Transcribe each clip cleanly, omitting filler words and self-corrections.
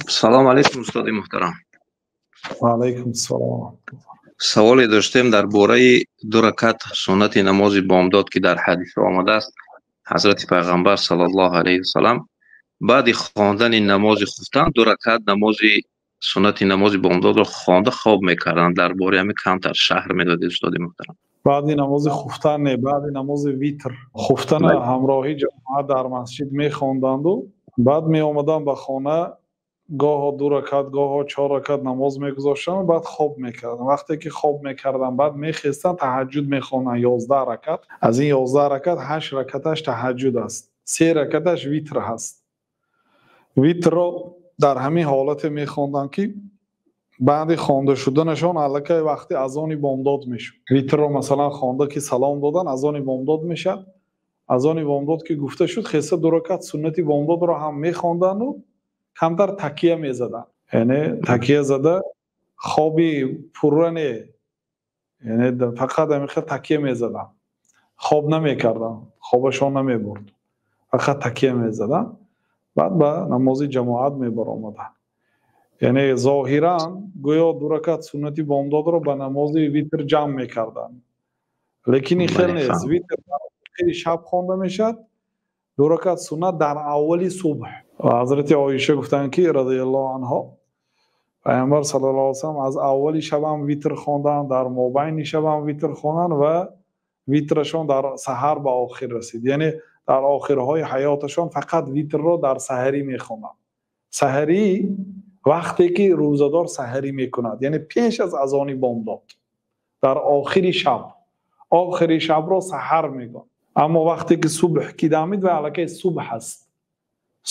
Салом алейкум, устоди муҳтарам. Ва алайкум салом. Саволе доштем дар бораи ду ракат суннати намози бомдод, ки дар ҳадисҳо омадааст. Ҳазрати Пайғамбар саллаллоҳу алайҳи васалам баъди хондани намози хуфтан ду ракат намози суннати намози бомдодро хонда хоб мекарданд. Дар бораи ҳамин камтар шарҳ медодед, устоди муҳтарам. Баъди намози хуфтан не, баъди намози витр. Хуфтана ҳамроҳи ҷамоат дар масҷид мехонданду баъд меомаданд ба хона, гоҳо ду ракат, гоҳо чор ракат намоз мегузоштанд, баъд хоб мекарданд. Вақте ки хоб мекарданд, баъд мехестанд, таҳаҷҷуд мехонданд, 11 ракат. Аз ин 11 ракат ҳашт ракаташ таҳаҷҷуд аст, се ракаташ витр ҳаст. Витрро дар ҳамин ҳолате мехонданд, ки баъди хонда шуданашон аллакай вақти азони бомдод мешуд. Витрро, масалан, хонда ки салом додан, азони бомдод мешавад. Азони бомдод ки гуфта шуд, хеста ду ракат суннати бомдодро ҳам мехонданду камтар такия мезаданд, яъне такия зада, хоби пурра не, яъне фақат ҳамин такия мезаданд, хоб намекарданд, хобашон намебурд, фақат такия мезаданд, баъд ба намози ҷамоат мебаромаданд. Яъне зоҳиран гӯё ду ракат суннати бомдодро ба намози витр ҷамъ мекарданд, лекин ин хел нест. Витр дар охири шаб хонда мешавад, ду ракат суннат дар аввали субҳ. Ҳазрати Оиша гуфтанд ки, разияллоҳу анҳо, Пайғамбар саллаллоҳу алайҳи васаллам аз аввали шабам витр хонданд, дар мобайни шабам витр хонданд ва витрашон дар саҳар ба охир расид. Яъне дар охирҳои ҳаёташон фақат витрро дар саҳарӣ мехонданд. Саҳарӣ вақте ки рӯзадор саҳарӣ мекунад, яъне пеш аз азони бомдод, дар охири шаб. Охири шабро саҳар мегӯянд. Аммо вақте ки субҳ ки дамид, ва аллакай субҳ аст,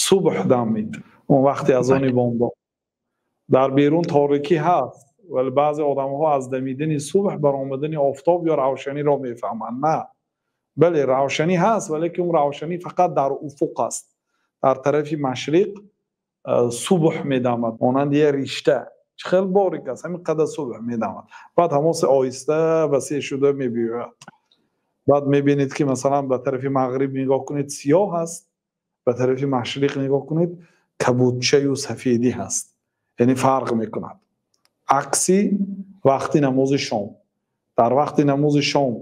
субҳ дамид, он вақти азони бомдод дар берун торикӣ ҳаст, вале баъзе одамҳо аз дамидани субҳ баромадани офтоб ё равшаниро мефаҳманд. На, бале, равшанӣ ҳаст, валекин он равшанӣ фақат дар уфуқ аст. Дар тарафи машриқ субҳ медамад, монанди як ришта, чӣ хел борик аст, ҳамин қадар субҳ медамад. Баъд ҳамон оҳиста васеъ шуда мебиёяд. Баъд мебинед, ки масалан ба тарафи мағриб нигоҳ кунед, сиёҳ аст, ба тарафи машриқ нигоҳ кунед, кабудчаю сафедӣ ҳаст. Яъне фарқ мекунад. Акси вақти намози шом. Дар вақти намози шом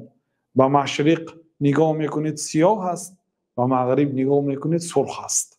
ба машриқ нигоҳ мекунед, сиёҳ аст, ба мағриб нигоҳ мекунед, сурх аст.